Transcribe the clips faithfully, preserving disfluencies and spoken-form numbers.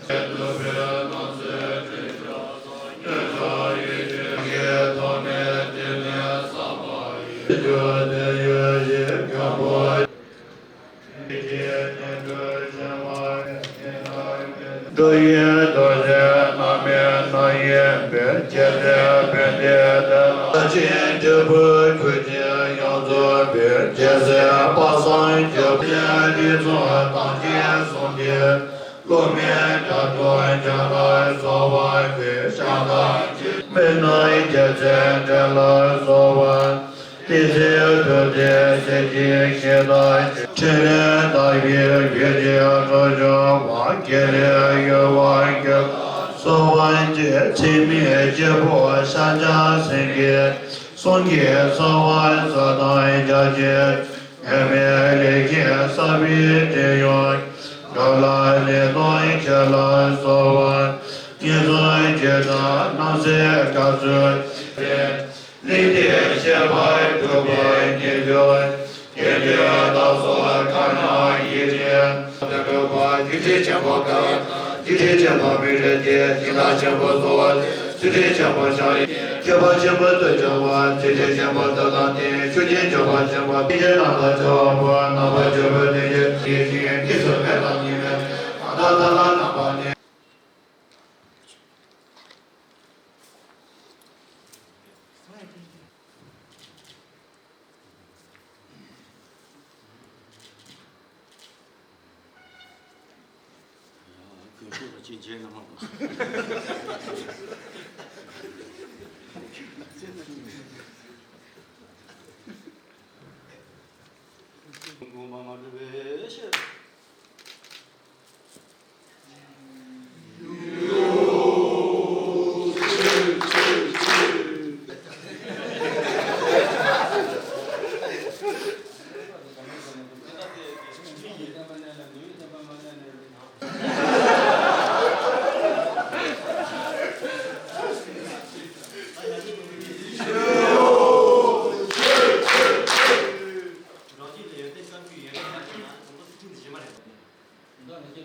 འགྲོ་ཡི་འགྲོ་བྱེད་རྣམ་སྨིན་རྣམ་གཡེང་བས། རྒྱལ་སྲས་ཕན་བདེ་དེ་ལ། ཕྱིན་འབྲས་བུ་ཀུན་གྱི་ཡོངས་རྫོགས་པའི། རྒྱལ་སྲས་དཔག་བསམ་རྒྱ་མཚོའི་རིགས་ཚོགས་དང་སྐྱེས་གསུམ་གྱི། བསླུ་མེད་དགྲ་བཅོམ་བྱ་ལ་སོགས་པ་སྟེ། ཞག་དང་བཅུ་མི་ནག་རྒྱལ་མཚན་བྲན་ལ་སོགས་པ། ཏི་སེའི་ཐུབ་རྟེན་གསེར་གྱི་ཞལ་དང་། ཕྲིན་ལས་དག་པའི་རྒྱུད་ཀྱི་གྲོགས་བྱུང་བ། དགེ་ལེགས་གཡོ་བ་རྒྱུད་ལ་སོགས་པ་སྟེ། ཚད་མེད་བརྒྱད་པོ་ཤཱཀྱ་སེང་གེ། གསུང་གི་ཚོགས་པ་རྩ་དང་རྒྱ་ཆེར། ངེས་མེད་ལས་ཀྱི་ས་བོན་ཏེ་ཡོངས། དགྲ་ལྷ་ལས་དང་ཁྱེར་ལ་སོགས་པ། ངན་སོང་བཅས་དང་རྣམ་སྲས་དགའ་ཚུལ་ཅན། གླིང་དེར་གཤེགས་པ་གྲུབ་པ་ཉིད་ཀྱང་། དགེ་འདུན་བདག་སོགས་གང་ན་ཡོད་ཅིང་། དེ་གྲུབ་པ་འཇིགས་བྲལ་ཆེན་པོ་དང་། འཇིགས་བྲལ་ཆེན་པོ་མི་འབྲལ་ཅིང་། སྦྱིན་བདག་ཆེན་པོ་གསོལ་བ། ཚུལ་ཁྲིམས་ཆེན་པོ་བཤགས་ཡོན། མཁས་པ་ཆེན་པོ་སྟོབས་ཆེན་པོ། ཚུལ་ཁྲིམས་ཆེན་པོ་སྟོབས་དང་ལྡན། ཤུགས་ཅན་སྐྱོབ་པ་ཆེན་པོ། སེང་གེ་རྣམ་དག་བྱེ་བ་པོ། རྣམ་པར་འཕྲུལ་པའི་གདོན་བགེགས་ཞི་ཞིང་། གཉིས་སུ་མེད་དང་གཉིས་མེད་པའི། མ་དག་མཐའ་ལ་རྣམ་པར་གནོན། མདོ་ནས་བཤད་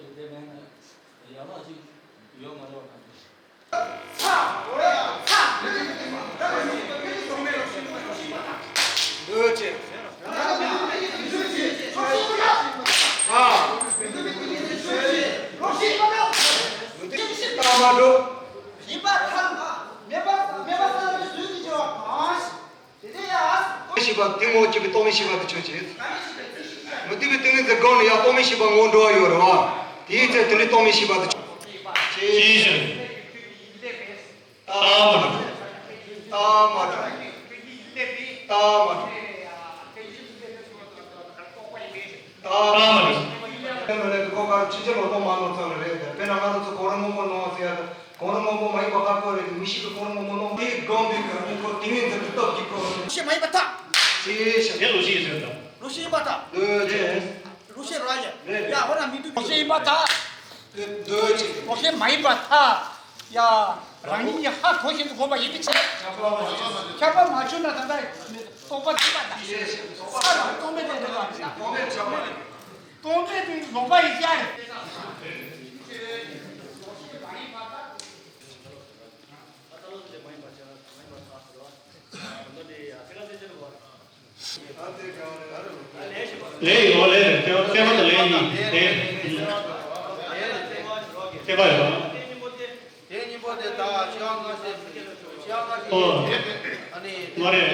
དུ་དེ་མེད་ན་ཡག་ལག་ཅིག་ཡོད་མ་རེད་བ། འདོད་ཅེས། ཨ། ལྟ་མ་འགྲོ། ཡིན་པར་ཐལ། མེད་པར་མེད་པར་ཐལ་བའི་ཟོལ་གྱིས་སྦྱོར་བ་གང་ཞིག། དེ་ནས་ཡང་། ཤེས་པ་གཏི་མུག་གཅིག་གིས་རྟོག་མེད་ཤེས་པ་དེ་ཆོས་ཅན། མུ་སྟེགས་པའི་ཏིང་ངེ་འཛིན་སྒོམ་ནས་ཡང་རྟོག་མེད་ཤེས་པ་ངོ་འགྲོ་བ་ཡོད་རེད་བ། དེའི་ཚེ་དེ་ནི་རྟོག་མེད་ཤེས་པ་དེ་ཆོས་ཅན། ལྟ་མ་འགྲོ། ལྟ་མ་འགྲོ། ལྟ་མ་འགྲོ། ལྟ་མ་འགྲོ། དེ་མ་ལས་ཀྱི་གོ་སྐབས་ཕྱིན་ཆད་ལོག་རྟོག་མ་ནོར་ཚང་རེད། དཔེར་ན་ང་རང་ཚོ་གོ་རིམ་སྔོན་པོ་ནོར་ཟེར་ཡ་དང་། གོ་རིམ་སྔོན་པོ་མ་ཡིན་པ་ཁ་ཁོ་རེད་དེ། མི་ཤེས་པའི་གོ་རིམ་སྔོན་པོ་ནོར། དེའི་སྒོམ་པའི་སྐབས་ནི་ཁོ་ཏིང་ངེ་འཛིན་གྱི་སྟོབས་ཀྱིས་ཁོ། ལོག་ཤེས་མ་ཡིན་པར་ཐལ། ཅེས་བྱ། དེ་ལོག་ཤེས་ཡིན་ཟེར་དང་། ལོག་ཤེས་ཡིན་པར་ཐལ། འདོད་ཅེས། ལོག་ཤེས་རང་ཡིན། རེད། ཡ་ཧོ་ན་མི་འདུག་ལོག་ཤེས་ཡིན་པར་ཐལ། འདོད་ཅེས། ལོག་ཤེས་མ་ཡིན་པར་ཐལ། ཡ། རང་ཉིད་ཀྱིས་ཧ་གོ་བཞིན་དུ་སྒོམ་པ་ཡིན་དུས་ཆེ། ཁྱབ་པ་མ་བྱུང་ན་ད་ལྟ་རྟོགས་པ་ཐེབས་པ་དང་། ས་ལ་རྟོག་མེད་དུ་འགྲོ་བ་རེད། རྟོག་མེད་དུ་ལོག་པ་ཡིན་ཀྱང་རེད། ལས་ཡོད་ལས་རེད། ལྟེ་བ་དང་ལས་གཉིས་ལས། ལྟེ་བ་ཡོད། དེ་གཉིས་པོ་དེ་དག་ཕྱི་ཡང་སྔ་ཕྱི། ཕྱི་ཡང་སྔ་ཕྱི། ཨོ། ཨ་ནི། མ་རེད།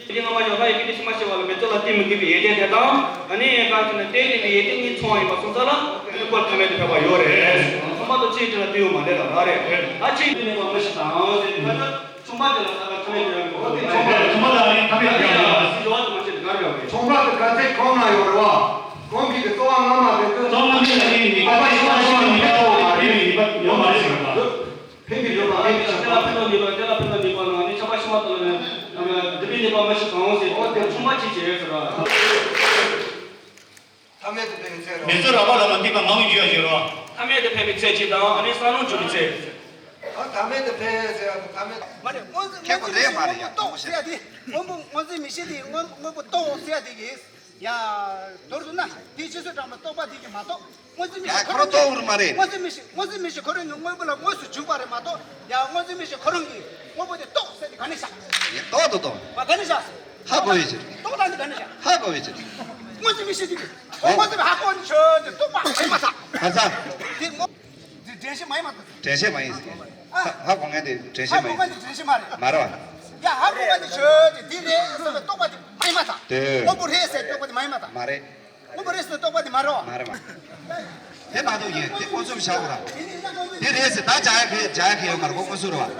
ཀྱི་སྔ་མ་ཡང་ལྷ་ཡི་ཀུན་ནས་ཤུལ་མ་ཤེས་པ་ལ་མེ་ཚོགས་ལ་གཏི་མུག་གིས་པའི་ཡོན་ཏན་དེ་དང་། ཨ་ནི་གང་ཞེ་ན་རྟེན་འབྲེལ་གྱི་ཡོན་ཏན་གཉིས་ཚང་བ་ཡིན་པ་སོང་ཙང་ལ་ཨ་ནི་སྐོར་ཐ་མལ་དུ་ཕེབས་པ་ཡོད་རེད། ཚང་མ་དང་ཕྱིའི་དྲིན་ལ་བསྟོད་ཡོད་མ་རེད་ལ་ར་རེད། ད་ཕྱིའི་དྲིན་ལས་པ་མི་ཤེས་དང་ཟེར་ནས་ད་ཆུང་མ་དེ་ལ་ད་ལྟ་ཐ་མལ་དུ་ཡོད་མི་འོ་དེ་ཆུང་མ་ལ་ནི་ཐ་མལ་དུ་ཡོད་མ་རེད། ཞི་བ་དུ་མ་བྱེད་དགར་ཡོད་རེད། ཆུང་མ་དེ་ག་ཚད་གོང་ན་ཡོད་རེད་བ། གོང་གི་གཙོ་བ་སྔ་མ་དེ་ཚོ་གཙོ་བ་སྔ་མ་ལ་ནི་ནི་པ་པ་ཡོད་མ་ཤེས་པ་ནི་མི་གཙོ་བ་མ་རེད། ནི་པ་ཡོད་མ་རེད་ཟེར་བ། ཕན་པའི་ནུས་པ་མེད་པའི་ཆགས་པ། དེ་ལ་ཕན་ཐོགས་ནུས་པ། དེ་ལ་ཕན་ཐོགས་ནུས་པ་ལ་ནི་ཆགས་པ་ཤུགས་མ་གཏོང་ནས་འདུན་པའི་ནུས་པ་མི་ཤེས་གང་ཟེར་ཏེ་ཆུང་མ་གཅིག་བྱས་ཟེར་བ། ཐ་མལ་དུ་འཕེན་པའི་ཚེ་རོ། མེ་ཚོགས་རགས་པ་ལ་མ་བརྟེན་པར་ངང་གིས་འཇུ་བར་འགྱུར་རོ། ཐ་མལ་དུ་འཕེན་པའི་ཚེ་གཅིག་དང་ཨ་ནི་ས་ནང་འཇུ་བའི་ཚེ། ཨ་ཐ་མལ་དུ་འཕེན་ཟེར་བ་དང་ཐ་མལ། མ་རེད། སྔོན་སྔོན་པོ་སྔོན་པོ་རྟོགས་ཟེར་ཡ་དེ། སྔོན་པོ་སྔོན་ཚེ་མི་ཤེས་དེ་སྔོན་སྔོན་པོ་རྟོགས་ཟེར་ཡ་དེ་གིས། ཡ། མདོར་བསྡུ་ན་དེའི་སྤྱི་གཙུག་གྲགས་པའི་རྟོག་པ་དེ་གིས་མ་གཏོགས། སྔོ་འཛིན་མིག་ཤེས་ཡ། ཁོ་ཁོ་རང་རང་གིས་རྟོགས་ཡོད་མ་རེད། སྔོ་འཛིན་མིག་ཤེས། སྔོ་འཛིན་མིག་ཤེས་ཁོ་རང་གི་དངོས་པོ་ལ་དངོས་སུ་འཇུག་པ་རེད་མ་གཏོགས། ཡ། སྔོ་འཛིན་མིག་ཤེས་ཁོ་རང་གིས་དངོས་པོ་དེ་རྟོགས་ཟེར་དེ་ག་ནས་བཞག་ཡ། རྟོགས་དང་རྟོགས། བ། ག་ནས་བཞག་ཟེར། ཧ་གོ་ཡོད་ཟེར། རྟོགས་དང་དེ་ག་ནས་བཞག་ཧ་གོ་ཡོད་ཟེར། སྔོ་འཛིན་མིག་ཤེས་དེ་གིས། ཨོ། སྔོ་འཛིན་མིག་ཧ་གོ་ནི་ཆོས་དེ་རྟོགས་པ་ཧེ་མ་ཐག་ཧ་ཚ། དེ་སྔོ། དེ་དྲན་ཤེས་མ་ཡིན་མ་གཏོགས། དྲན་ཤེས་མ་ཡིན་ཟེར། ཨ། ཧ་ཧ་གོ་མཁན་དེ་དྲན་ཤེས་མ་ཡིན། ཧ་གོ་མཁན་དེ་དྲན་ཤེས་མ་རེད། མ་རེད་བ། ཡ། ཧ་གོ་མཁན་དེ་ཆོས་དེ་འདི་རེད་ཟེར་བའི་རྟོགས་པ་དེ་མ་ཡིན་མ་ཐག་དེ། དངོས་པོ་རེད་ཟེར་རྟོགས་པ་དེ་མ་ཡིན་མ་ཐག་མ་རེད། དངོས་པོ་རེད་ཟེར་རྟོགས་པ་དེ་མ་རེད་བ། མ་རེད་བ། དེ་མ་གཏོགས་ཡིན། དེ་མངོན་སུམ་བཞག་དགོས་ར། དེ་རེད་ཟེར་ད་བྱ་ཡ་གི་བྱ་ཡ་གི་ཡོད་མ་རེད་གོ་མངོན་སུམ་རེད་བ།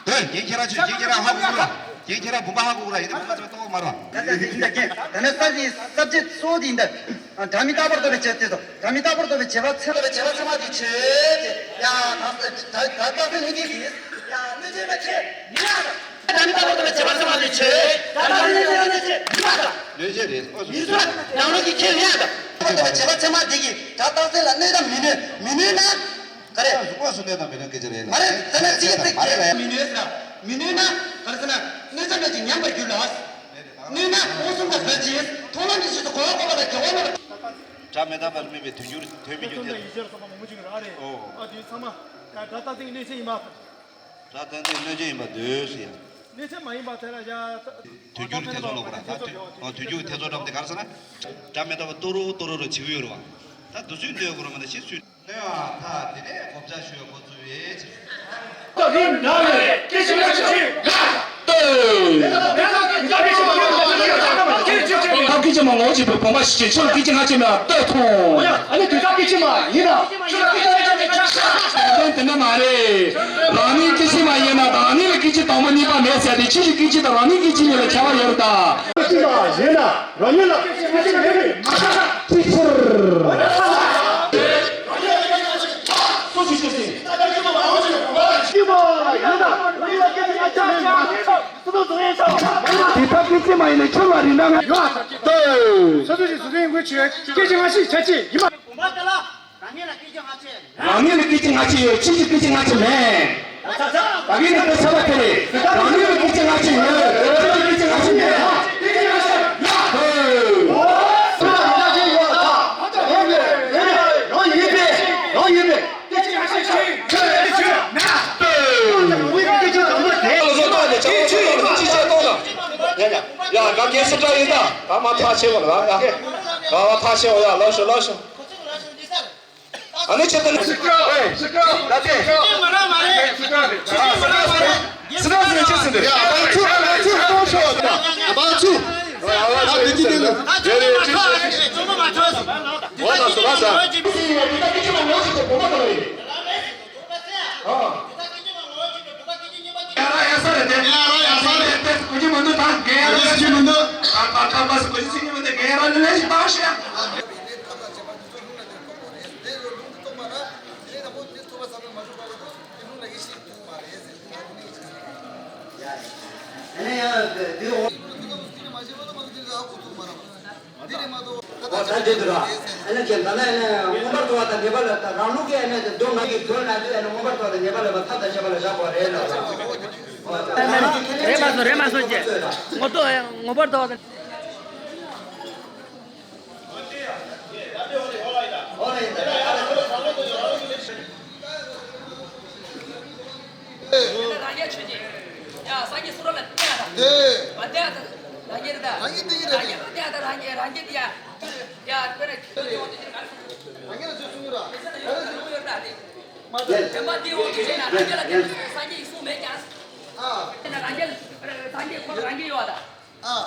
དེ་རྒན་ཁྱེད་རང་ཆོས་རྒན་ཁྱེད་རང་ཧ་གོ་གི་ར། རྒན་ཁྱེད་རང་བུམ་པ་ཧ་གོ་གི་ར། ཡིན་ན་བུམ་པ་ཚོ་རྟོགས་མ་རེད་བ། ད་ལྟ་དེ་ཡིན་ད་རྒན། ད་ནི་ས་འཛིན་ས་བཅད་གཙོ་བོ་དེ་ཡིན་ད། སྒྲ་མི་རྟག་པར་རྟོགས་པའི་བྱེད་པ་དེ་དང་། སྒྲ་མི་རྟག་པར་རྟོགས་པའི་བྱེད་པ་ཚད། བྱེད་པ་ཚད་མ་དེ་ཆོས་ཅན། ཡ། ད་ད་ད་ད་ཚད་མ་དེ་ཡིན། ཡ། གནོད་བྱེད་མ་ཆོས་ཉིད་ཡིན་ད། སྒྲ་མི་རྟག་པར་རྟོགས་པའི་བྱེད་པ་ཚད་མ་དེ་ཆོས་ཅན། ད་ད་གནོད་བྱེད་མ་ཆོས་ཉིད་ཡིན་ད། གནོད་བྱེད་རེད། ཨོ་ཉིད་སུ་ནང་ལོགས་ཀྱི་ཁྱེད་ཉིད་ཡིན་ད། རྟོགས་པའི་བྱེད་པ་ཚད་མ་དེ་གིས་སྒྲ་རྟག་ཚད་ལ་གནོད་དང་མི་གནོད། མི་གནོད་ན། ག་རེ། དངོས་སུ་གནོད་དང་མི་གནོད་སྐད་ཆ་རེད་ལ། མ་རེད། དེ་ནས་ཚིག་དེ་མ་རེད་ལ། མི་གནོད་ཟེར་ན། མི་གནོད་ན་ག་རེ་ཟེར་ན། གནོད་བྱ་མེད་ཅིང་ཉམས་པར་འགྱུར་ལ། གནོད་ན་མངོན་སུམ་དང་ཟབ་ཅིང་མཐོང་ལམ་གྱི་ཆོས་སུ་གོ་བ་བཀོད་པ་དང་དགེ་བ་སྨོན་པ། སྒྲ་མི་རྟག་པར་དམིགས་པའི་དོན་འགྱུར་དོན་མི་འགྱུར་ཏེ། ཡིད་ཆེས་སོགས་པ་མང་པོ་ཅིག་ཡོད་རེད་ཨ་རེད། ཨོ། ཨ་དེ་ཚང་མ་སྒྲ་རྟག་ཚད་ཀྱི་གནོད་བྱེད་ཡིན་པ། སྒྲ་རྟག་ཚད་གནོད་བྱེད་ཡིན་པ་འདོད་ཟེར་ཡ། གནོད་བྱེད་མ་ཡིན་པ་དེ་ལ་ཡ། དོན་འགྱུར་ཐེ་ཚོམ་ལོག་པ་ར། ད་དོན་དོན་འགྱུར་ཐེ་ཚོམ་འདྲ་པོ་དེ་ག་རེ་ཟེར་ན། སྒྲ་མི་རྟག་པ་ཏོ་རོ་ཏོ་རོ་རོ་བྱེད་ཀྱི་ཡོད་རེད་བ། ད་དུས་ཚོད་འདོད་དགོས་ར་མ་ནི་ཤེས་ཚུལ། གནོད་པ་དང་དེ་ནས་གོ་བརྡ་ཞུ་བའི་འགོ་བཙུགས་པའི་ཕྱིར། ད་རིང་འདྲ་བའི་སྐད་ཆ་ལ་ཆུ་ཆུ་ཡ། ལྟོས། ད་སྐད་ཆ་མ་ངོ་བོ་གཅིག་པའི་བུམ་པ་ཞིག་ཅན། ཆུ་ལ་སྐད་ཅིག་སྔ་ཕྱི་མེད་པར་ལྟོས་མཐོང་། ཨ་ནི་དུས་ད་སྐད་ཅིག་མ་ཡིན་ན། ཆུ་ལ་སྐད་ཅིག་སྔ་ཕྱི་མེད་པར་ལྟོས། དོན་དེ་འདྲ་མ་རེད། རང་ནི་སྐད་ཅིག་མ་ཡིན་ན་རང་ནི་ལ་སྐད་ཅིག་དང་པོ་གཉིས་པ་མེད་ཟེར་ཏེ། ཆུ་ཞིག་སྐད་ཅིག་དང་རང་ནི་སྐད་ཅིག་གཉིས་ལ་ཁྱད་པར་ཡོད་རེད་ད། སྐད་ཅིག་མ་ཡིན་ན། རང་ཉིད་ལ་སྐད་ཅིག་མེད་པས་མ་ཁྱབ་པ་ཅིའི་ཕྱིར། དེ་ལྟར་སྐད་ཅིག་མ་ཡིན་ན་ཁྱོད་ལ་རིགས་འདྲ་ངེས། ཡོད་ལྟོས། ས་སུ་ཞིག་སུ་ཡིན་ཁུལ་བྱེད། སྐད་ཅིག་སྔ་ཕྱི་ཆ་གཅིག་ཡིན་པ། རང་ཉིད་ལ་སྐད་ཅིག་སྔ་ཕྱི་ཡོད། ཕྱི་ཕྱི་སྐད་ཅིག་སྔ་ཕྱི་མེད། ད་གིན་ནི་དཔེ་ཆ་བ་དེ་རེད། རང་ཉིད་ལ་སྐད་ཅིག་སྔ་ཕྱི་ཡོད། ཕྱི་ཕྱི་སྐད་ཅིག་སྔ་ཕྱི་མེད། རང་ཡིན་པས། རང་ཡིན་པས། ཡ་ཡ། ག་གེ་སི་ཏྲ་ཡིན་ད། ག་མ་ཐག་ཆེ་བ་ལ་ཡ། ག་བ་ཐག་ཆེ་བ་ཡ། ལགས་ཤོག་ལགས་ཤོག་ཨ་ནི་ཆེད་དུ་ནི། སི་ཀྲ་སི་ཀྲ་སི་ཀྲ་ཟེར་ཅི་ཟེར་འདི། ཨ་བ་ཚུ་ཨ་བ་ཚུ་གཏོང་ཤོག་ཨ་བ་ཚུ། ཨ་བ་ཚུ། ཨ་བི་ཏི་ཏི་ནི། རེ་རེ་ཅི་ཟེར། འོ་ལགས་སོ་ལགས་སོ། ཡ་ར་ཡ་ས་རེད་དེ། ཡ་ར་ཡ་ས་རེད་དེ། གོ་གི་མི་འདུག་ད་གེ་ཡ་ར་ལས་ཞིག་མི་འདུག་ད་ད་ད་པ་སི་གོ་གི་ཞིག་མི་འདུག་གེ་ཡ་ར་ལས་ཞིག་ད་ཤི་ཡ། འོ་ད་འདི་འདུག་ར། ཨ་ནི་ཁྱེད་ད་ལྟ་ཨ་ནི་མངོན་པར་མཐོ་བ་དང་ངེས་པ་ལ་ད་རང་ལུགས་ཀྱི་ཨ་ནི་དེ་མདོ་སྔགས་ཀྱི་དོན་ལ་དེ་ཨ་ནི་མངོན་པར་མཐོ་བ་དང་ངེས་པ་ལ་བ་ཐབས་དང་བཅས་པ་ལ་བཞག་པ་རེད་ལ། འོ་ད། རེད་མ་སོང་རེད་མ་སོང་ཅེས། ངོ་ཐོག་མངོན་པར་མཐོ་བ་དང་། རང་རྒྱལ་ཆོས་ཅན། ཡ་སངས་རྒྱས་སུ་ར་ལ་བསྟན་ཡ་དང་། བསྟན་ཡ་དང་རང་རྒྱལ་རེད་ད། རང་རྒྱལ་བསྟན་ཡ་རེད། རང་རྒྱལ་བསྟན་ཡ་དང་རང་རྒྱལ་རང་རྒྱལ་དེ་ཡ། ཡ་དཔེར་ན་ཁྱོད་ཀྱི་འོག་ཏུ་ཅིག་ག་རེ་གསུངས། རང་རྒྱལ་ལ་ཆོས་གསུངས་ཡོད་ར། རང་རྒྱལ་ལ་ཆོས་གསུངས་ཡོད་ར་དེ། དེ་མ་དེའི་འོག་ཏུ་བྱས་ན་རང་རྒྱལ་ལ་དེ་སངས་རྒྱས་ཀྱིས་གསུངས་མེད་ཀྱང་། ཨ། དེ་ན་རང་རྒྱལ་སངས་རྒྱས་ཁོ་ལ་རང་རྒྱལ་ཡོད་པ་དང་། ཨ།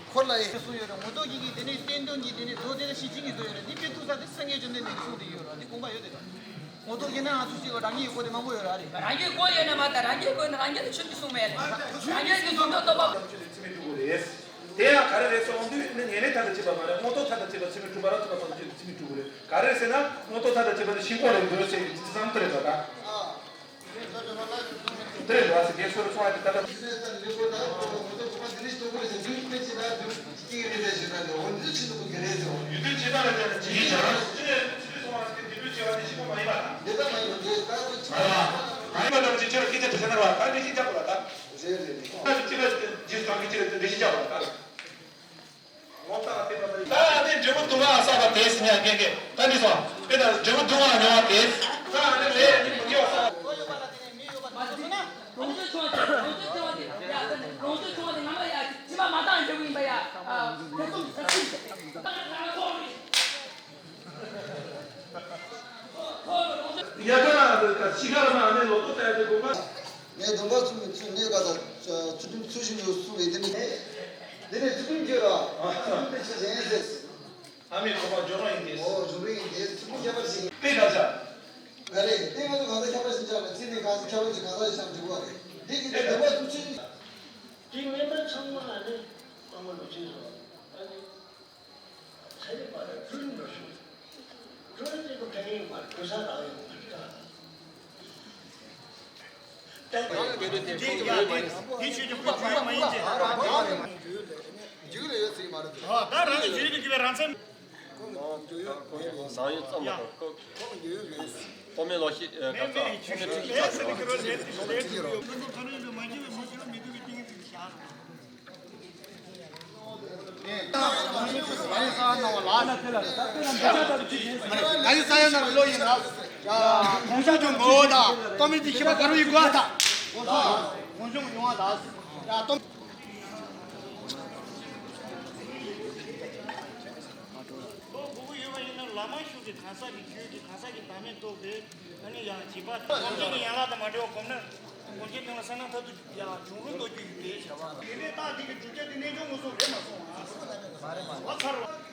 འཁོར་ལ་ཡི་གསུངས་ཡོད་རེད། ངོ་ཐོག་གི་གི་དེ་ནས་བསྟན་དོན་གྱི་དེ་ནས་མདོ་དེ་ལ་གཞི་བྱིན་གྱིས་བཟོས་ཡོད་རེད། འདི་དཔེ་ཐུག་ས་དེ་སངས་རྒྱས་བཅོམ་ལྡན་འདས་ཀྱིས་གསུངས་བསྡད་ཡོད་རེད། འདི་དགོངས་པ་ཡོད་དེ་དང་། ངོ་ཐོག་གི་ན་ང་ཚོ་ཞིག་ག་རང་ཉིད་ཀྱི་སྐོར་དེ་མང་པོ་ཡོད་རེད། ཨ་རེད། རང་ཉིད་ཀྱི་སྐོར་ཡོད་ན་མ་ད་རང་ཉིད་ཀྱི་སྐོར་ནི་རང་ཉིད་ལ་ཆོས་ཀྱིས་གསུངས་མེད་རེད། རང་ཉིད་ཀྱི་གཟུགས་དང་སྟོབས་པ། ཚིག་མི་འགྲུབ་རེད། དེ་ཡང་ག་རེ་རེད་ཟེར་འོང་དུས་ནི་ཉེར་ལེན་མཐའ་དང་བཅས་པ་མ་རེད། མངོན་རྟོགས་མཐའ་དང་བཅས་པ་ཚིག་མི་འགྲུབ་པ་ར་ཚིག་པ་སོགས་ཚིག་མི་འགྲུབ་རེད། ག་རེ་རེད་ཟེར་ན་མངོན་རྟོགས་མཐའ་དང་བཅས་པ་ནི་ཤིན་ཏུ་རེད་འདོད་ཟེར་གྱི་ཚིག་ཙམ་དུ་རེད་པ་ད། དེ་རེད་བ་ཟེར་རྒན་གསོ་རུ་སོང་བ་དེ་ད་ལྟ། ཡུལ་དུས་ཇི་ལྟར་ལ་ཡང་ཇི་ཡིན་ཞིང་། ད་ཅི་ལ་ཅི་ལ་ཇི་ལྟར་ཁྱེད་ཅག་དྲི་ཟ་ན་ར་བ་ད་འདི་ཤེས་ཅག་པ་ལ་ད། ཅི་ལ་ཅི་ལ་ཇི་ལྟར་ཁྱེད་ཅག་འདི་ཤེས་ཅག་པ་ལ་ད། འབྲས་བུ་དུང་ང་ས་བ་དེ་སི་ཉ་གེ་གེ་ད་འདི་སོང་། དེ་ལྟར་འབྲས་བུ་དུང་ང་ཉོ་བ་དེ། ད་ཨ་ནི་ལས་ནི་མི་ཉོ་ས། ལོངས་སྤྱོད་ཆུང་བ་དེ་ལོངས་སྤྱོད་ཆུང་བ་དེ་ཡ་ལོངས་སྤྱོད་ཆུང་བ་དེ་ང་ལ་ཡ་ཕྱི་མ་མ་བཏང་འབྲས་བུ་ཡིན་པ་ཡ། ཨ་ཁ་སུམ་ཁ་སུམ་ཟེར། ད་ང་ཚོ་ཡ་ག་ན་འདི་ག་ཕྱི་ག་ལ་མ་ནས་ལོ་ཏོ་ལྟ་ཡ་དེ་དགོས་པ། ངས་སྡོམ་པ་ཚུགས་མི་ཚུགས་ནས་ག་ད་ཚུལ་ཁྲིམས་ཚུལ་བཞིན་དུ་སྲུང་བའི་དེ་ནི། དེ་ནས་ཚུལ་ཁྲིམས་བཅོས་ར་ཚུལ་ཁྲིམས་དེ་ཆ་གཞན་ཟེར། ཨ་མའི་གོ་འཕང་འཇོག་རོགས་ཡིན་ཏེ། ཨོ་འཇོག་རོགས་ཡིན་ཏེ་ཚུལ་ཁྲིམས་ཁྱད་པར་ཞིག་ཡིན། དཔེ་ག་ཆ། ག་རེ་དེ་ང་ཚོ་གང་ས་ཁྱད་པར་ཞིག་ཆགས་ལ་ཚིག་ནི་གང་ས་ཁྱད་པར་ཞིག་གང་ས་ཞིག་ཆགས་འགྲིག་པ་རེད། དེ་གི་དེ་སྡོམ་པ་ཚུགས་ཆེ་ཞིག་དེ་མེད་པ་ཚང་མ་ཨ་ནི་དཔང་པོ་ལོ་ཆེན་བཟོ། ཨ་ནི། ཚན་རིག་པ་ལ་ཕུལ་འགྲོ་ཞུ། ཕུལ་དེ་གོ་ཕན་ཡོན་མ་གོ་ས་རག་ཡོང་མ་རེད་ད། དེ་ཆོས་ཀྱི་བཀོད་ཇུས་མ་ཡིན་ཏེ། རྒྱུད་ལ་ཡོད་ཟེར་གྱི་མ་རེད། ཨ་ད་རང་གི་རྒྱུད་ཀྱི་རྒྱུད་པའི་རང་མཚན། ནང་ཡོད་ཙམ་མ་གཏོགས། ཁོ་མེད་ལོ་ཤི་ག་ཚ་ཁོ་མེད་ཁྲིག་ཁྲིག་ཆགས་ཡོད། ད་ཡི་ས་ཡ་ན་ལོ་ཡིན་ན། གོང་ཞུ་ཅུང་གོ་ད་ཏོ་མི་དེ་ཤི་བ་ག་རུ་ཡི་གོ་ད། གོང་ཞུ་ཡོང་བ་ད། ཡ་ཏོ། ལོ་དགུ་དགུ་ཡོད་པ་ཡིན་ན་བླ་མ་ཤུགས་ཀྱིས་གང་ཟག་གི་རྒྱུད་ཀྱི་གང་ཟག་གི་བདག་མེད་རྟོགས་ཏེ། ཨ་ནི་ཡང་བྱིས་པ་སྒོམ་ཆེན་གྱི་ཡན་ལག་དང་མ་འབྲེལ་བ་སྒོམ་ན། སྒོམ་ཆེན་དེ་ལ་གསལ་སྣང་མཐར་ཐུག་ཡང་བྱུང་རུང་རྟོགས་རྒྱུ་ཡོད་པའི་བྱ་བ། དེ་ནས་རྟགས་འདི་གི་བསྒྲུབ་བྱ་དེ་རྣལ་འབྱོར་མངོན་སུམ་རེད་མ་སོང་ང་། བ་ཚར་བ།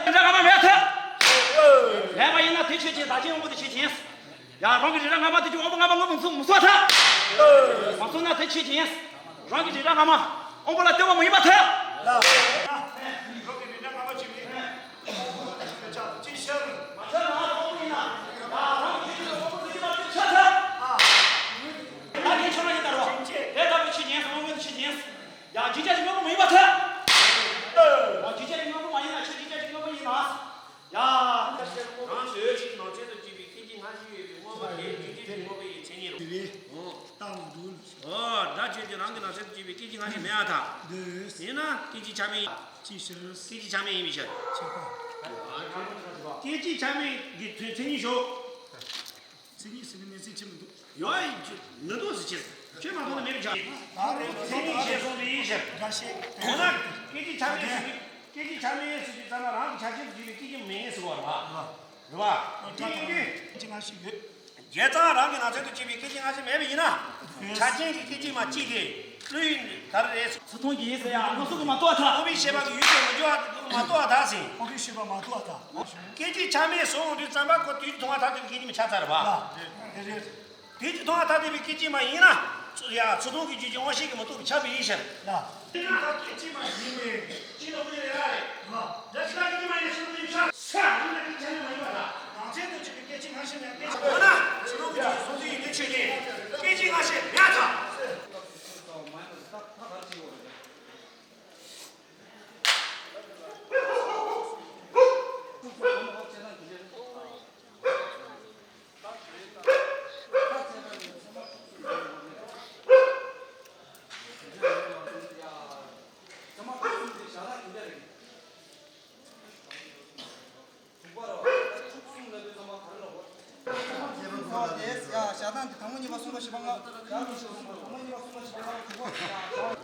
འདྲ་སྔ་མ་མེད་ཐལ། མེད་པ་ཡིན་ན་དེ་ཆོས་ཅན་བདག་ཅན་དབང་པོ་དེ་ཆོས་ཅན། ཡང་རང་གི་རིགས་ར་སྔ་མ་དེ་ཆོས་དབང་པོ་སྔ་མ་དངོས་པོ་མཚུངས་མི་སོགས་ཐལ། མ་སོང་ན་དེ་ཆོས་ཅན། རང་གི་རིགས་ར་སྔ་མ་དབང་པོ་ལ་ལྟོས་པ་མ་ཡིན་པ་ཐལ། རང་གི་རིགས་ར་སྔ་མ་ཆོས་ཅན། ཅི་ཤར། མ་ཤར་ན་དབང་པོ་ཡིན་ན། ཡང་རང་གི་རིགས་ར་དབང་པོ་དེ་ཆོས་ཅན་མ་ཆོས་ཐལ། ད་དེ་ཆོས་ར་ཡིན་ད་རོ། དེ་ལྟ་བུ་ཆོས་ཅན་དབང་པོ་དེ་ཆོས་ཅན། ཡང་བརྗོད་བྱ་ཞིག་དངོས་པོ་མ་ཡིན་པ་ཐལ། ཡང་བརྗོད་བྱ་ཞིག་དངོས་པོ་མ་ཡིན་ན་ཆོས་བརྗོད་བྱ་ཞིག་དངོས་པོ་ཡིན་ན། ཡ། རང་ཆོས་ཅན་ནང་ཚན་དུ་སྐྱེས་པའི་སྐད་ཅིག་སྔ་ཕྱི་ཡོད་པའི་དངོས་པོ་དེ་རྒྱུད་ཀྱི་དངོས་པོ་ཡི་མཚན་ཉིད་རེད། ཨོ། ད་ལྟ་བུ་འགྲོ་ལ། ཨོ། སྒྲ་ཆོས་ཅན་རང་གི་ནང་ཚན་དུ་སྐྱེས་པའི་སྐད་ཅིག་སྔ་ཕྱི་མེད་པར་ཐལ། འདོད། ཡིན་ན་སྐད་ཅིག་ཆ་མེད། ཅི་ཕྱིར། སྐད་ཅིག་ཆ་མེད་ཡིན་པའི་ཕྱིར། ཁྱད་པར། སྐད་ཅིག་ཆ་མེད་ཀྱི་མཚན་ཉིད་ཞོག་མཚན་ཉིད་ཟེར་ནས་མིང་ཚིག་ཆེན་མི་འདུག་ཡོད་ཡིན་གྱི་མི་འདུག་ཟེར་ཕྱིར། ཁྱོད་མ་གཏོགས་ནི་མེད་པའི་ཆ། མཚན་ཉིད་ཞེས་གསུངས་པའི་ཕྱིར། འོ་ན་སྐད་ཅིག་ཆ་མེད་ཟེར་གྱི་སྐད་ཅིག་ཆ་མེད་ཟེར་གྱི་ཙམ་ན་རང་གི་ཆ་ཆེན་དུ་གྱུར་པའི་སྐད་ཅིག་མེད་ཟེར་བ་རེད་བ། རེད་བ། དེ་ཡིན་དུས། སྐད་ཅིག་སྔ་ཕྱི་ཡོད། བྱས་ཙང་རང་གི་ནང་ཚན་དུ་སྐྱེས་པའི་སྐད་ཅིག་སྔ་ཕྱི་མེད་པ་ཡིན་ན། ཆ་ཅན་གྱི་སྐད་ཅིག་མ་གཅིག་དེ་བློ་ཡིན་ག་རེ་རེད། ཚུར་མཐོང་གི་ཡིན་ཟེར་ཡང་སྣ་ཚོགས་ཀྱིས་མ་རྟོགས་པ་དང་། རྟོགས་པའི་ཤེས་པ་གི་ཡུལ་དུ་མི་འགྱུར་བ་མ་རྟོགས་པ་དང་ཟེར། རྟོགས་པའི་ཤེས་པ་མ་རྟོགས་པ་དང་། སྐད་ཅིག་ཆ་མེད་སོང་དུས་ཙམ་པ་ཁོ་དུས་ཀྱི་མཐོང་བ་ཐ་དད་པའི་སྐད་ཅིག་མ་ཆགས་ཚར་བ། ལ། རེད་རེད། དུས་ཀྱི་མཐོང་བ་ཐ་དད་པའི་སྐད་ཅིག་མ་ཡིན་ན། ཚུ་ཡ་ཚུར་མཐོང་གི་རྒྱུད་ཀྱི་དབང་ཤེས་ཀྱིས་མི་རྟོགས་པས་ཁྱབ་པའི་ཕྱིར། ལ། དེ་ནི་ད་སྐད་ཅིག་མ་ཡིན་པས་ཅི་ལ་དབུས་ལ་ཡ་རེད། ལ། ད་ཕྱི་ལ་སྐད་ཅིག་མ་ཡིན་ན་ཕྱི་ལ་དབུས་ཡིན་ཤག་ས་ཡིན་ན་སྐད་ཅིག་ཆ་མེད་མ་ཡིན་པ་ལ། ནང་ཚན་དུ་གྱུར་པའི་སྐད་ཅིག་སྔ་ཕྱི་མེད་སྐད་ཅིག་འོ་ན་ཕྱི་ལོགས་ཀྱི་རྒྱུད་ཀྱི་སོང་ཚུལ་ཡིན་ནའི་ཆོས་ཅན། སྐད་ཅིག་སྔ་ཕྱི་མེད་ཐལ།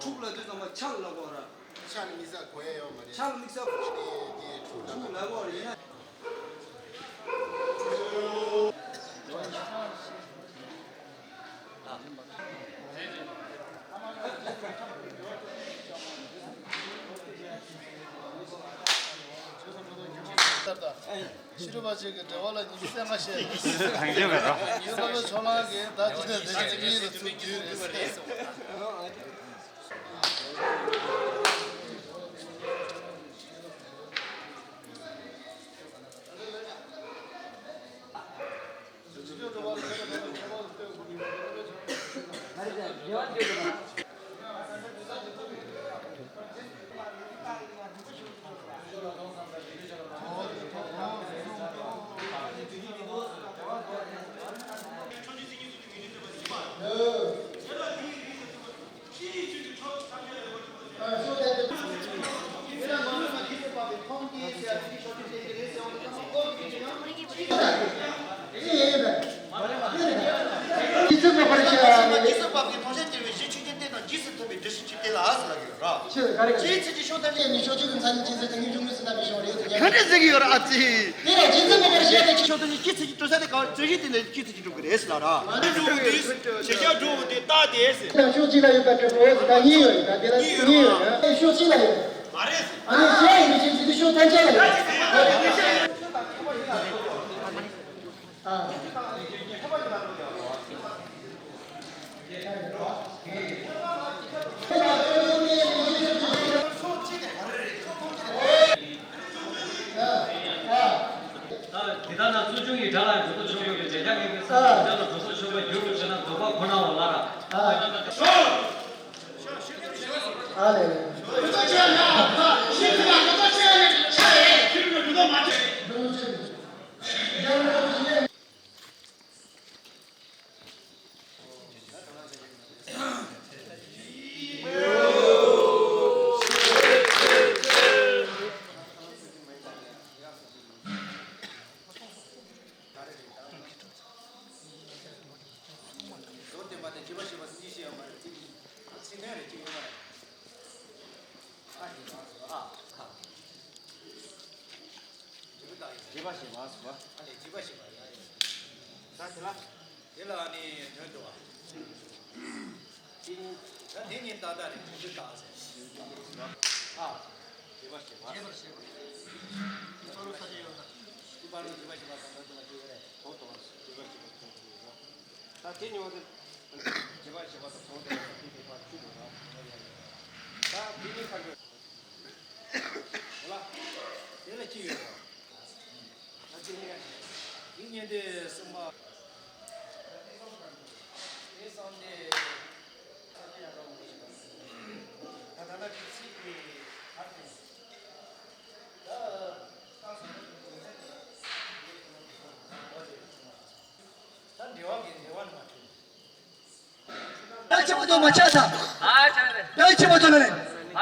ཕྲུགས་ལ་དུས་ཙམ་པ་ཕྱག་ལ་གོ་ར། ཕྱག་ལ་དམིགས་བསལ་གོ་ཡ་ཡོད་མ་རེད། ཕྱག་ལ་དམིགས་བསལ་གོ་ཡ་ཡོད་མ་རེད། ཕྲུགས་ལ་གོ་ར་ཡིན་ན། ཕྱི་རོལ་པ་ཅིག་གི་འགྲེལ་པ་ལ་ཉིན་གསལ་ང་བཤད་ཡོད། ཡོད་པ་ཕྱོགས་གླང་གིས་ད་ཅི་ནས་དེ་ཚོ་གཉིས་ལ་ཚུར་བསྡུས་རེད་ཟེར། རྗེ་བཙུན་མ་པ་རི་ཤ་ཡ་ནི། རྗེ་བཙུན་པ་པ་གི་མཐོང་བྱ་དེ་བས་གཞི་ཆོས་ཅན་ཏེ་དང་རྗེས་སུ་མཐུན་པའི་འདུ་ཤེས་ཅིག་དེ་ལ་ཟེར་ལབ་ཀྱི་ཡོད་ར། ཆོས་ག་རེ་ག་རེ། ཅིའི་ཕྱིར་གྱི་ཕྱོགས་ཐམས་ཅད་ནི་ཕྱོགས་ཆོས་ཀྱི་མཚན་ཉིད་ཅན་ཟེར་ཏེ་སྙོམས་འཇུག་མུས་སུ་བསྣམས་པའི་ཕྱིར་རོ་ཞེས་ཟེར་གྱི་ཡོད་ར་ཨ་ཙི། དེ་ལ་རྗེ་བཙུན་མ་པ་རི་ཤ་ཡ་ནི་ཕྱོགས་ཐམས་ཅད་ཀྱི་ཕྱོགས་ཐམས་ཅད་ཀྱི་འགྲོ་ས་དེ་ག་བ་རྩོད་གཞི་དེ་ནི་རྗེས་སུ་འཇུག་གི་རེད་ཟེར་ལབ་ར། འགྲོ་བ་དེ་བྱེད་བྱ་འགྲོ་བ་དེ་རྟགས་དེ་ཟེར། ད་ཕྱོགས་གཅིག་ལ་ཡོད་པ་གྲུབ་པོ་ཟེར་ད་གཉིས་ཡོད་རེད་ད་དེ་ལ་གཉིས་ཡོད་རེད་ཕྱོགས་གཅིག་ལ་ཡོད། མ་རེད་ཟེར། ཨ་ནི་ཤེས་ཡོན་མི་ཤེས་ཚུལ་དུ་ཤོག་ཐམས་ཅད་ལ་ཡོད། ཨ། ད་འདི་ལྟར་ན་ཚུལ་བྱུང་གི་དགྲ་ལ་གྲོགས་པོ་ཆོག་པའི་འཇལ་རྒྱག་གི་ས་ལ་གྲོགས་པོ་ཆོག་པའི་རྒྱུར་རུ་བྱེད་ན་ལྡོག་པ་ཁོ་ནའོ་ལ་ར། ཨ་ལེ། མདོར་བསྟན་པ་དེ་བརྗོད་པ་ཞེས་པ་གཉིས་ཤེས་ཡོད་མ་རེད། ཚིག་ཚིག་དོན་རེ་གཅིག་ཡོད་མ་རེད། ཨ་ནི་ང་ཚོ་ཨ་ཁ། བརྗོད་པ་ཞེས་པ་སོ། ཨ་ནི་བརྗོད་པ་ཞེས་པ་ཡ་ཡོད། ད་དེ་ལ། དེ་ལ་ཨ་ནི་དོན་དུ་བ། དེ་གཉིས། ད་དེ་གཉིས་ཏག་ཏག་རེད་དོན་དུ་བཏགས་ཟེར། ཨ། བརྗོད་པ་ཞེས་པ། བརྗོད་པ་ཞེས་པ། ཨུ་པ་རུ་བརྗོད་པ་ཞེས་པ་དང་དོན་དུ་བ་བརྗོད་ཀྱི་རེད། གོང་དུ་བ་བརྗོད་པ་ཞེས་པ་དོན་དུ་བ། ད་དེ་གཉིས་པ་དེ། བརྗོད་པ་ཞེས་པ་དང་གོང་དུ་བ་དེ་གཉིས་པ་ཆུ་དུ་བ། ད་དེ་གཉིས་ཁ་འགྲོ། ལ། དེ་ལ་ཅི་ཡོད་རེད། ད་ཅི་ནས། དེ་ཉན་ཏེ་གསུངས་པ། དེ་བསམ་སྟེ། ད་ད་ལྟ་གི་ཚིག་གི་བར་དེ། ད། ད་འབྲེལ་བ་གི་འབྲེལ་བ་ནི་མ་གྲུབ། ད་ཆེན་པོ་དོ་མ་ཆགས་དང་། ད་ཆེན་པོ་དོ་ནི་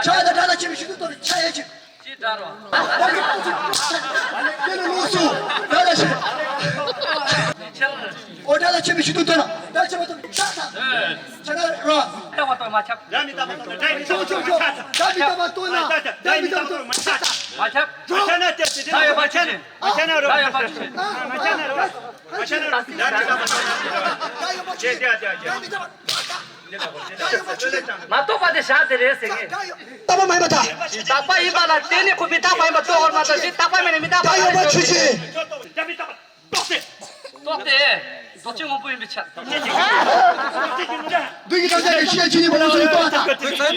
ཆགས་དང་། ད་ད་ཆེན་པོ་ཞིག་ཏུ་དོ་ཆགས་ཡ་ཅིག་ཅི་ལྟར་བ། དེ་ནི་ལོགས་སུ་ད་ད་ཆེན་པོ། འོ་ད་ད་ཆེན་པོ་ཞིག་ཏུ་དོ་ན་ད་ཆེན་པོ་དོ་ཆགས་དང་། ཆགས་ན་རོ། རྟག་པ་དོ་མ་ཆགས། ཡ་མི་རྟག་པ་དོ་ན་ད་མི་རྟག་པ་དོ་ན་ད་མི་རྟག་པ་དོ་མ་ཆགས། མ་ཆགས། མ་ཆགས་ན་དེ་དེ་དེ་མ་ཆགས་ན་མ་ཆགས་ན་རོ། མ་ཆགས་ན་རོ། མ་ཆགས་ན་རོ། ད་མི་རྟག་པ་དོ་ན། ཅེ་ཏེ་ཨ་ཏེ་ཨ་ཅེ། མ་རྟོགས་པ་དེ་བཞག་དེ་རེད་ཟེར་གི། རྟག་པ་མ་ཡིན་པ་དང་། རྟག་པ་ཡིན་པ་ལ་བརྟེན་ནས་ཁོ་མི་རྟག་པ་ཡིན་པ་རྟོགས་པར་མ་ལྟ་ཞིང་། རྟག་པ་མེད་ན་མི་རྟག་པ་ལ་ཡོད་ཆོས་ཅན། རྟོགས་ཏེ། རྟོགས་ཏེ། རྡོ་རྗེ་སྔོན་པོ་ཡིན་པའི་ཕྱིར། བདུད་ཀྱི་དམ་བཅའ་ནི་ཤེས་བྱ་ཆོས་ཉིད་མངོན་སུམ་དུ་རྟོགས་པ་དང་།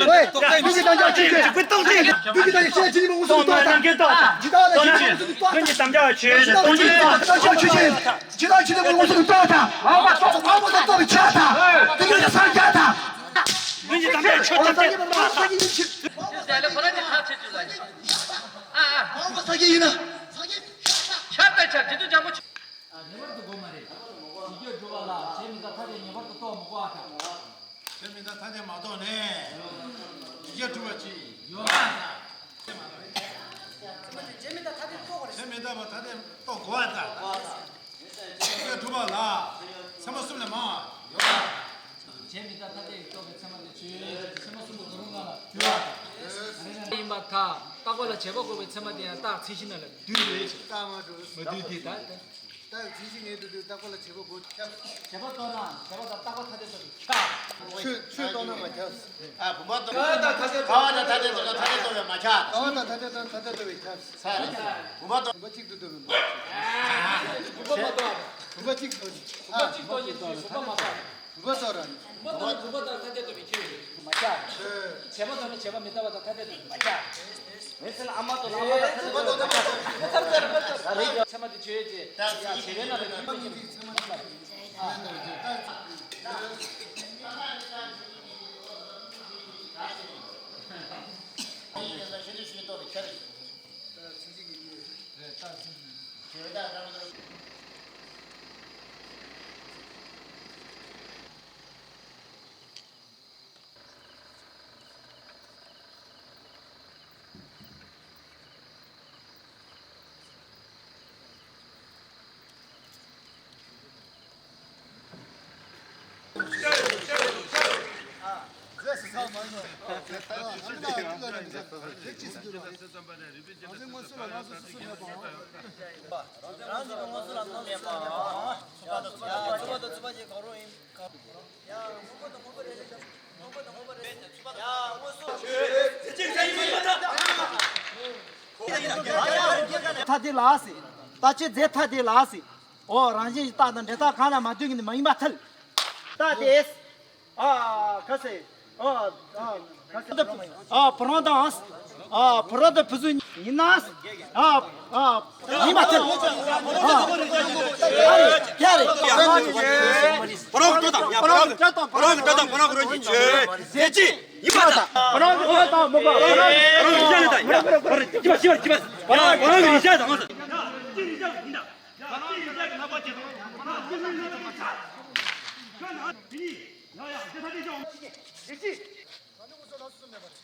བདུད་ཀྱི་དམ་བཅའ་ཆོས་ཅན། བདུད་ཀྱི་དམ་བཅའ་ཆོས་ཅན་མངོན་སུམ་དུ་རྟོགས་པ་དང་། ཇི་ལྟ་བ་ལ་ཞེན་ཆེན་མངོན་སུམ་དུ་རྟོགས་པ་དང་། ཇི་ལྟ་བ་ལ་ཞེན་ཆེན་མངོན་སུམ་དུ་རྟོགས་པ་དང་། ཇི་ལྟ་བ་ལ་ཞེན་ཆེན་མངོན་སུམ་དུ་རྟོགས་པ་དང་། ཇི་ལྟ་བ་ལ་ཞེན་ཆེན་མངོན་སུམ་དུ་རྟོགས་པ་དང་། མ་འོངས་པ་རྟོགས་པའི་ཕྱིར་དང་། དེ་ཉིད་ལ་སངས་རྒྱས་དང་། འདི་ཉིད་དམ་པའི་ཆོས་ཐམས་ཅད་རྟོགས་པ་དང་། དེ་ལ་ཁོ་རང་གི་ཐག་ཆོད་ཅིག་ལ། ཨ་ཨ། མ་འོངས་པ་སངས་རྒྱས་ཡིན་ན། ཆར་དང་ཆར་འབྲི་དུ་འཇམ་པོ་ཆུ། ངེས་པར་དུ་དགོས་མ་རེད། ཡིད་དཔྱོད་གྲུབ་པ་ལ་བྱས་མི་རྟག་ཐ་དད་ངེས་པར་དུ་རྟོགས་མི་དགོས་པ་དང་། བྱས་མི་རྟག་ཐ་དད་མ་རྟོགས་ནས། ཡིད་དཔྱོད་གྲུབ་པ་ཅིག་ཡོད་པ་དང་། བྱས་མི་རྟག་ཐ་དད་རྟོགས་དགོས་རེད། བྱས་མི་རྟག་པ་ཐ་དད་རྟོགས་དགོས་པ་དང་། ཡིད་དཔྱོད་གྲུབ་པ་ལ་ཚད་མ་གསུམ་ལས་མང་བ་ཡོད་པ་དང་། བྱས་མི་རྟག་ཐ་དད་ཀྱིས་རྟོགས་པའི་ཚད་མ་དེ་ཆོས་ཅན། ཚད་མ་གསུམ་པོ་དུ་རུང་ལྔ་ལ་འདུས་པ་དང་། ཡིན་པར་ཐལ། རྟག་པ་ལ་བྱེད་པ་དགོས་པའི་ཚད་མ་དེ་ཡང་རྟགས་མཚན་གཞི་རྣམས་ལ་འདུས་པའི་ཕྱིར། རྟགས་མ་གྲུབ། མ་འདུས་དེ་ལྟར། རྟགས་མཚན་གཞི་ངེས་དུ་འདུས། རྟག་པ་ལ་བྱེད་པ་དགོས་ཁྱབ། བྱེད་པ་རྟོགས་ན་བྱེད་པ་དང་རྟག་པ་ཐ་དད་རྟོགས་པས་ཁྱབ། ཆོས་ཆོས་རྟོགས་ན་མ་ཁྱབ། ཨ་བུམ་པ་རྟོགས། ཀ་བ་དང་ཐ་དད་རྟོགས་ན་ཐ་དད་རྟོགས་པས་མ་ཁྱབ། ཀ་བ་དང་ཐ་དད་རྟོགས་ན་ཐ་དད་རྟོགས་པས་ཁྱབ། ས་རེད། བུམ་པ་རྟོགས། བུམ་པ་གཅིག་ཏུ་རྟོགས་པས་མ་ཁྱབ། བུམ་པ་མ་རྟོགས། བུམ་པ་གཅིག་རྟོགས། ཨ་བུམ་པ་གཅིག་རྟོགས་ནས་བུམ་པ་མ་རྟོགས། བུམ་པ་རྟོགས་ར་ནི། བུམ་པ་རྟོགས་ན་བུམ་པ་དང་ཐ་དད་རྟོགས་པས་ཁྱབ་ཡོད། མ་ཁྱབ། བྱས་པ་རྟོགས་ན་བྱས་པ་མི་རྟག་པ་དང་ཐ་དད་རྟོགས་པས་མ་ཁྱབ། མེད་ཟེར་ན་ཨ་མ་རྟོགས་ན་ཨ་མ་དང་ཐ་དད་རྟོགས་པས་མ་ཁྱབ། ཚད་མ་དེ་ཆོས་ཅན། ཡ་བྱས་པས་ན་རེ་ཁྱབ་པ་ཉིད་ཀྱི་ཚད་མ་ཁྱབ་པ་རེད། ཐ་དེ་ལ་སི། ད་ཆོས་རྫས་ཐ་དེ་ལ་སི། ཨོ་རང་བཞིན་གྱི་རྟགས་དང་འབྲེལ་ཐག་གང་ལ་མ་ལྟོས་ཀྱི་ནི་མ་ཡིན་པ་ཐལ། ད་དེ། ཨ་ཁ་སེ། ཨ་ཨ་ཁ་སེ། ཨ་བུ་རང་དང་། ཨ་བུ་རང་དང་བུ་ཟུ་ཡིན་ན། ཨ་ཨ་ཡིན་པ་ཐལ། ཨ་ཡ་རེ། བུ་རང་སྤྲོ་དང་ཡ་བུ་རང་བུ་རང་བུ་རང་གི་སྤྲོ་དང་བུ་རང་གི་རོ་གཉིས་ཆོས་རྫས་གཅིག་ཡིན་པ་དང་། བུ་རང་གི་སྤྲོ་དང་མོ་ག་བུ་རང་གི་རོ་གཉིས་ཆོས་རྫས་གཅིག་ཡིན་པ་དང་། བུ་རང་གི་སྤྲོ་དང་མོ་ག་བུ་རང་གི་རོ་གཉིས་ཆོས་རྫས་གཅིག་ཡིན་པ་དང་། བུ་རང་གི་རིག་བྱ་དང་།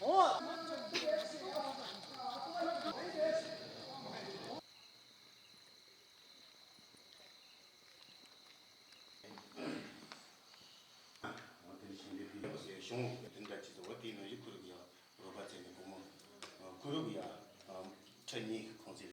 འོ་དེ་བཞིན་དུ་ཕི་ཡག་སེ་གཞུང་དེ་འདྲ་ཅིག་ཏུ་འོ་དེའི་ནང་བཞིན་ཁུ་རུ་ཡ་རོ་པ་ཚེ་ནི་བུ་མོ་ཁུ་རུ་ཡ་ཁྲི་གཉིས་ཁོང་ཚེ་